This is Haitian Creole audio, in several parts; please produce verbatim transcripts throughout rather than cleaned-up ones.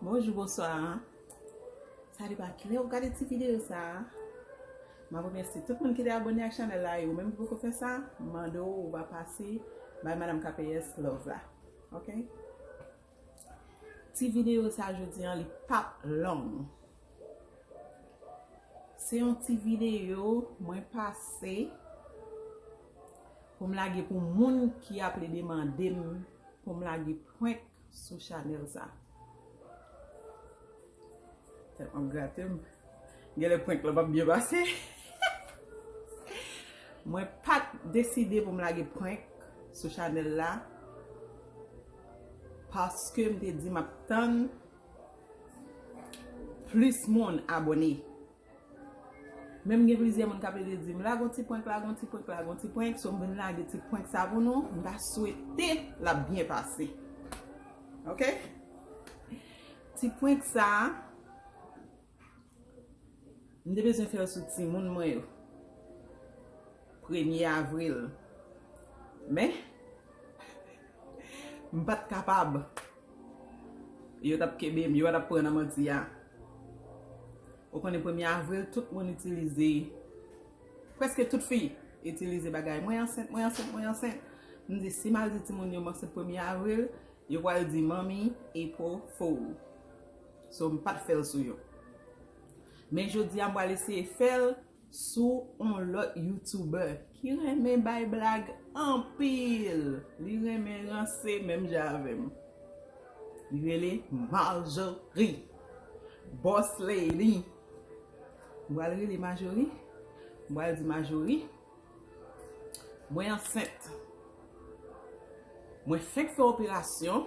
Bonjou, bonswa. Sa depann kilè ou gade ti videyo sa a. M ap remèsye tout moun ki te abòne ak chanèl la e ou menm ki poko fè sa, m mande w ou va pase bay Madanm K P S love la. Oke? Ti videyo sa jodi an, li p ap long. Se yon ti videyo mwen pase pou m lage pou moun ki ap plede mande m pou m lage prank sou chanèl sa. Tèt mwen grate m. Genlè prank lan p ap byen pase. Mwen pa t deside pou m lage prank sou chanèl la paske m te di m ap tann plis moun abòne. Menm gen plizyè moun k ap rele di m, "Lage yon ti prank, lage yon ti prank, lage yon ti prank." So, m vin lage ti prank sa pou nou. M ta swete l ap byen pase. Oke? Ti prank sa, m te bezwen fè l sou timoun mwen yo. Premye avril. Men, m pa t kapab. Yo t ap kenbe m, yo pa t ap pran nan manti a. Ou konnen premye avril, tout moun itilize, prèske tout fi itilize bagay, "Mwen ansent, mwen ansent, mwen ansent." M di, "Si m al di timoun yo m ansent premye avril, yo pral di manmi e po fo." So, m pa t fè l sou yo. Men jodi a, m pral eseye fè l sou yon lòt YouTuber ki renmen bay blag anpil. Li renmen ranse menm jan avè m. Li rele Marjorie. Boss Lady. M pral rele Marjorie. M pral di Marjorie, "Mwen ansent. Mwen fenk fè operasyon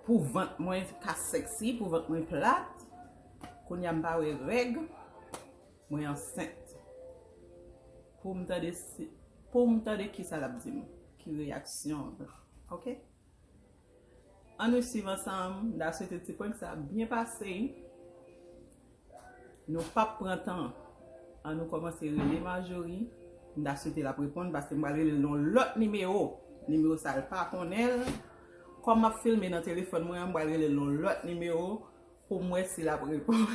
pou vant mwen ka sexy, pou vant mwen plat. Kounye a m pa wè règ. Mwen ansent." Pou m tande si, pou m tande kisa l ap di m, ki reyaksyon l. Oke? Ann nou swiv ansanm, m ta swete ti prank sa byen pase. Nou p ap pran tan. Ann nou kòmanse rele Marjorie. M ta swete l ap reponn paske m pral rele l nan yon lòt nimewo. Nimewo sa l pa konnen l. Kòm m ap filme nan telefòn mwen an, m pral rele l nan yon lòt nimewo pou m wè si l ap reponn.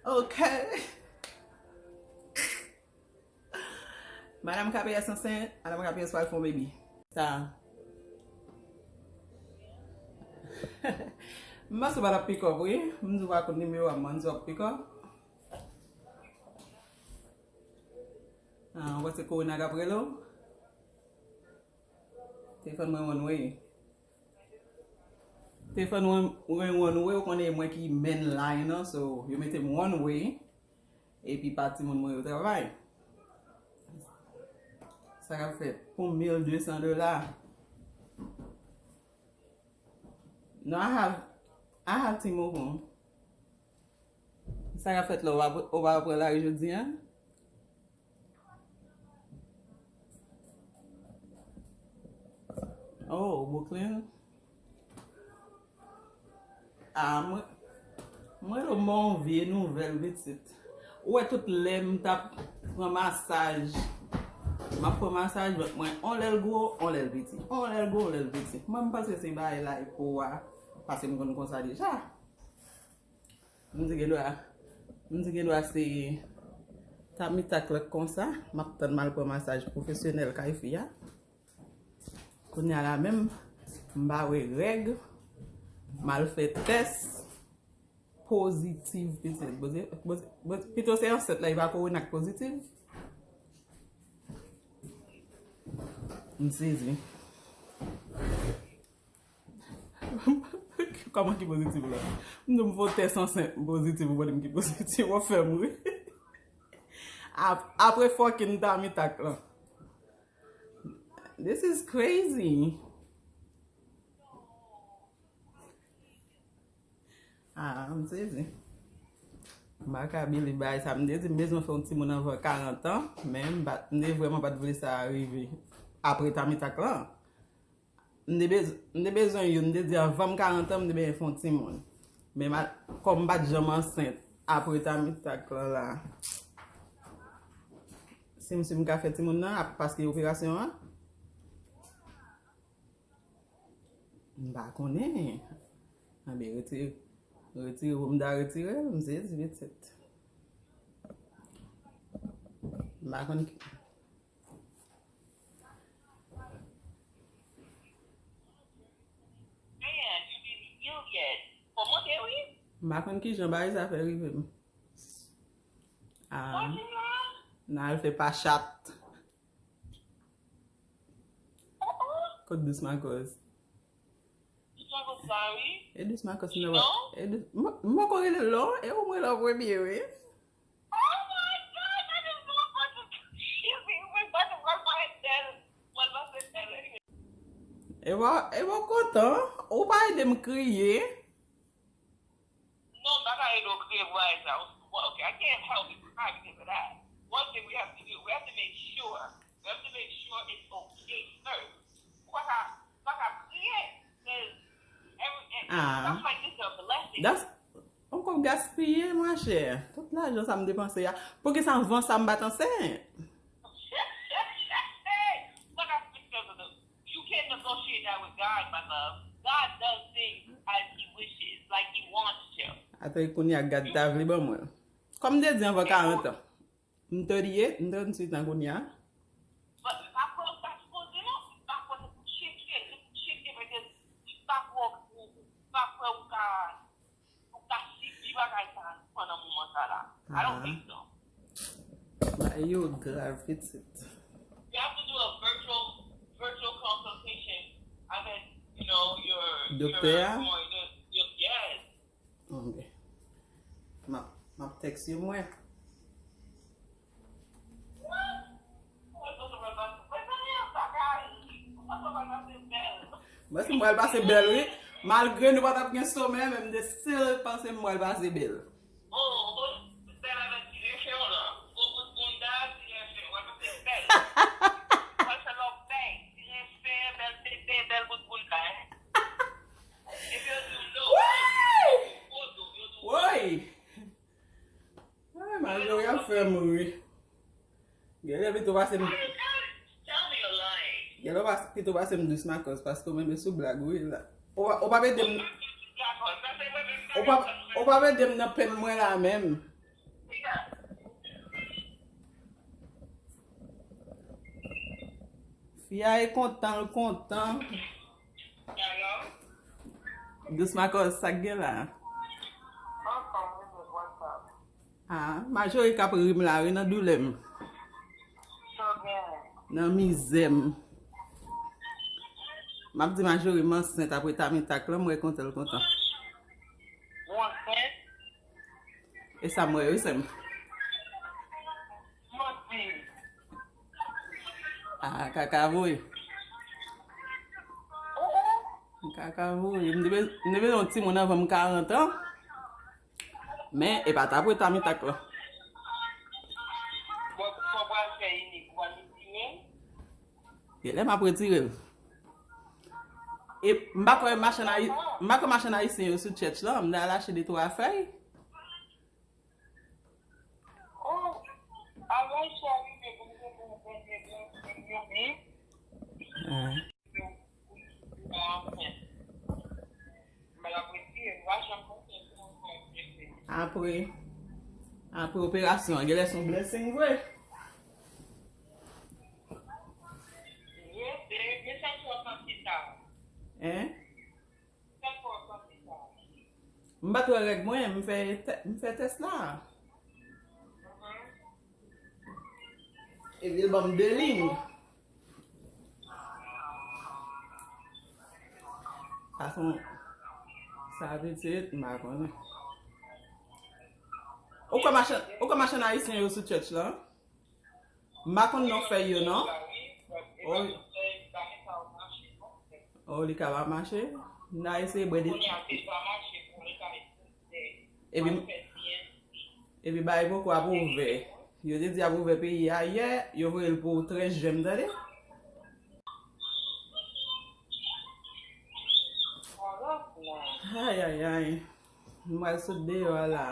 Oke. Madanm K P S ansent, Madanm K P S pral fè yon baby. Sa. M panse w pa t ap pick up, wi. M di w pa konn nimewo a, m di w ap pick up. Ah, w panse Corona k ap rele w? Telefòn mwen one way. Telefòn mwen, mwen one way, ou konnen mwen ki main line nan, so yo mete m one way. Epi pa timoun mwen yo travay. Sa k ap fèt pou mil de san dola. No, I have, I have T-Mobile. Sa k ap fèt la, ou pa, ou pa pran lari jodi a? Oh, Brooklyn. Ah, mwen, mwen rele w, m ba w yon vye nouvèl, pitit. Ou wè tout lè m t ap pran masaj. M ap pran masaj, vant mwen, on lè l gwo, on lè l piti. On lè l gwo, on lè l piti. Mwen, m panse se bagay la e po a, paske m konn konsa deja. M di gen dwa, m di gen dwa se tummy tuck la konsa, m ap tann m al pran masaj pwofesyonèl kay fi a. Kounye a la menm, m pa wè règ, m al fè tès, pozitif, pitit. Pozi-, pozi-, pozi-, pito se ansent la, e pa kowona k pozitif. M sezi. Kòman ki pozitif la? M di m fè yon tès ansent, m pozitif, ou pa di m ki pozitif, w ap fè m ri. Ap-, apre fucking tummy tuck lan. This is crazy. Ah, m sezi. M pa ka believe bagay sa. M te di m bezwen fè yon timoun anvan karant an, men m pa, m te vrèman pa t vle sa rive apre tummy tuck lan. M te bez-, m te bezwen youn, m te di anvan m karant an, m te bezwen fè yon timoun. Men ma-, kòm m pa t janm ansent apre tummy tuck lan la, si m, si m ka fè timoun nan, ap-, paske operasyon an, M pa konnen. Anben, retire, retire pou m ta retire l, m sezi pitit. M pa konn ki. Man, you didn't heal yet. Fò monte, wi. M pa konn kijan bagay sa fè rive m. Ah, What you want? N al fè pa chat. Oh, oh. Kot Dous Makòs? Dous Makòs la, wi. E Dous Makòs m nan. Non? E Dous, m, m poko rele l non. E ou m rele an premye, wi. Oh my God, I just know what to, you see, we about to run my head down. What about this? E w, e w kontan? Ou pa ede m kriye? Non, m pa ka ede w kriye pou bagay sa. Well, okay, I can't help you cry because of that. One thing we have to do, we have to make sure, we have to make sure it's okay first. Ou pa ka, ou pa ka kriye, 'cause every, and Ah. stuff like this are blessings. That's, on konn gaspiye, monchè. Tout lajan sa m depanse a. Poukisa anvan sa m pa t ansent? Ou pa ka kriye because of the You can't negotiate that with God, my love. God does things as he wishes, like he wants to. Atò kounye a gad ta vle ban mwen. Kòm m te di anvan karant an. M thirty-eight, m tranntuit an kounye a. But m pa kwè ou ta sipoze non, m pa kwè se pou tcheke, se pou tcheke, paske m pa kwè ou, m pa kwè ou ka Ou ka sibi bagay sa pandan moman sa la. I don't think so. Bagay yo grav, pitit. You have to do a virtual, virtual consultation avec, you know, your, Doktè a? Your, your, yes. Ok. M ap, m ap tèks yo mwen. Mwen panse m pral pase bèl, wi. Malgre nou pa t ap gen somè, men m te still panse m pral pase bèl. Woy! Woy! Ay, Mario, y ap fè m ri. Genlè pito pase m. Genlè pito pase m Dous Makòs, paske ou menm sou blag ou ye la. Ou pa, ou pa ede m, ou pa, ou pa ede m nan pèn mwen la menm. Fi a e kontan, l kontan. Dous Makòs, sa k gen la? Ah, Majori k ap ri m la, wi, nan doulè m. Nan mizè m. M ap di Majori m ansent apre tamitak lan, m wè kontan l kontan. Ou ansent? E sa m wè, wi, sè m. Manti. Ah, kaka voye. Kaka voye. M te be-, m te bezwen yon timoun anvan m karant an. Men, e pa t apre tamitak lan. Bon, sa w pral fè inik, ou pral retire l? Genlè m ap retire l. E m pa kwè machann ayi-, m pa kwè machann ayisyen yo sou chèch lan, m ta al achte de twa fèy. Oh, avan Ayisyen a rive pou nou te pou nou konte pou nou vini. Ah. Apre, apre operasyon an, genlè se yon blessing vre. Hein? M pa t wè règ mwen, m fè tè-, m fè tès la. Epi l ban m de liy. Fason sa pitit, m pa konnen. Ou kwè machann, ou kwè machann ayisyen yo sou chèch lan? M pa konn non fèy yo non. Oh, oh, li ka pa mache. N a eseye bwè de. Epi, epi bagay poko ap ouvè. Yo te di ap ouvè peyi a yè, yo voye l pou trèz jen, tande. Ay, ay, ay. M pral sot deyò a la.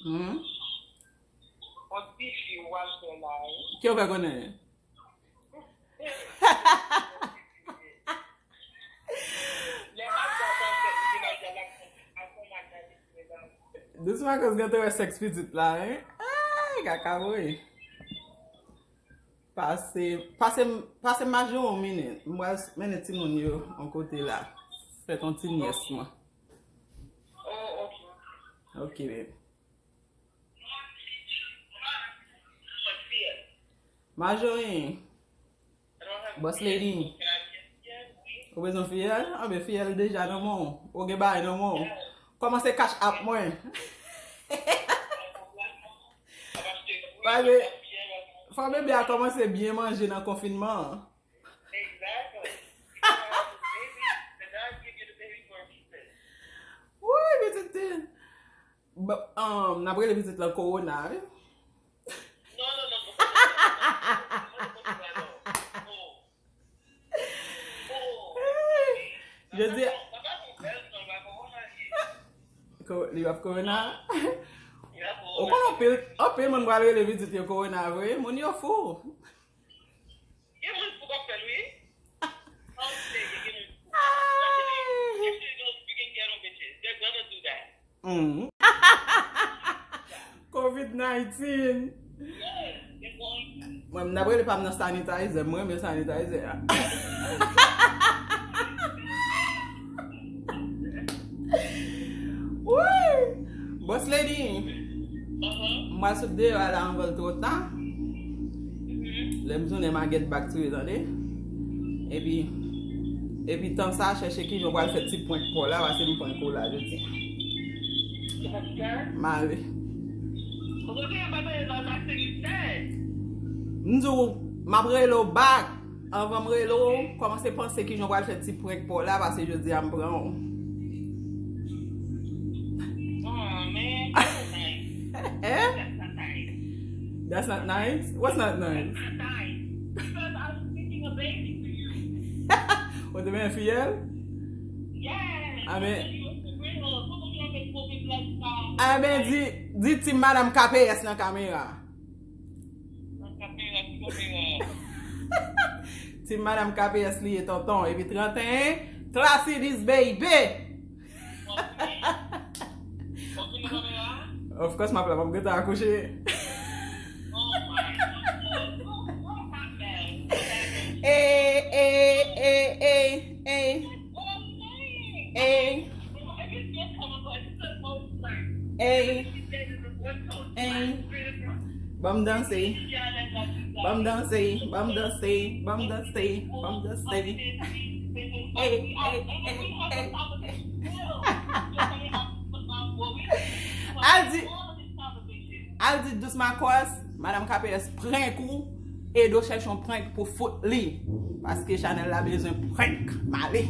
Hmm? Ki ou fè konnen? Dousman, kòz gen te wè sèks pitit la, hein? Ay, kaka voye. Pase, pase, pase maji yon minit. M pral mennen timoun yo yon kote la. Fè ton ti nyès mwen. Oh, ok. Ok, babe. Marjorie. Boss lady. Ou bezwen fiyèl? Anben fiyèl deja nan men w. Ou gen bagay nan men w. Kòmanse cash app mwen. Paske fò bebe a kòmanse byen manje nan konfinman an. Woy, pitit timoun. Bon, um, n ap rele pitit lan Corona, wi. Non, non, non, non, non, non, non, non, non, non, non, non, non. Jodi a. Ko- li ap Corona. Ou konn anpil, anpil moun pral rele pitit yo Corona vre, moun yo fou. Gen moun fou k ap fè l, wi. An serye, gen moun fou. Especially those freaking ghetto bitches. They're gonna do that. Mm. Covid nineteen. Mwen, m ap rele pa m nan sanitizer. Mwen, men sanitizer a. Woy! Boss lady, m pral sot deyò a la anvan l twò ta. Lè m tounen, m a get back to you, tande? Epi, epi tan sa, chèche kijan w pral fè ti prank pa w la, paske m prank ou la jodi a. M ale. M di w, m ap rele w back. Anvan m rele w, kòmanse panse kijan w pral fè ti prank pa w la, paske jodi a m pran w. Aw, man, that was nice. Eh? That's not nice. That's not nice. What's not nice? That's not nice. Because I was thinking a baby for you. Ou te benyen fiyèl? Yes. Amen. Amen, di, di ti madanm K P S nan kamera. Ti madanm K P S li ye tonton. Epi trannteyen, Classy this baby. Of course, m ap la, m ap gentan akouche. Ey, ey, ey, ey, ey. Ey. Ey. Ey. Ban m danse. Ban m danse. Ban m danse. Ban m danse. Ban m danse. Ey, ey, ey, ey. Al di, al di Dous Makòs, Madanm K P S prank ou, Edo chèche yon prank pou fout li. Paske Chanèl la bezwen prank. M ale.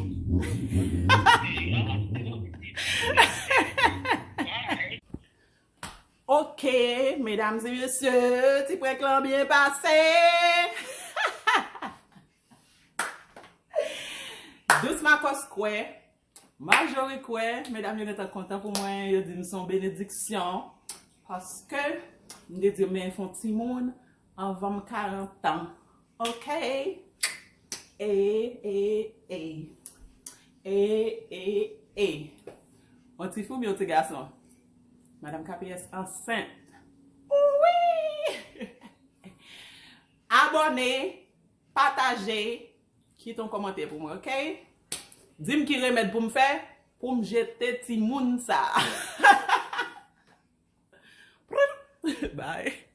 Ok, medam e mesye, ti prank lan byen pase. Dous Makòs kwè, Marjorie kwè, medam yo gentan kontan pou mwen, yo di m se yon benediksyon. Paske m te di m benyen fè yon timoun anvan m karant an. Ok? E, e, e. E, e, e. Yon ti fi oubyen yon ti gason? Madanm K P S ansent. Wi! Abòne, pataje, kite yon kòmantè pou mwen, ok? Di m ki remèd pou m fè pou m jete timoun sa. Bye.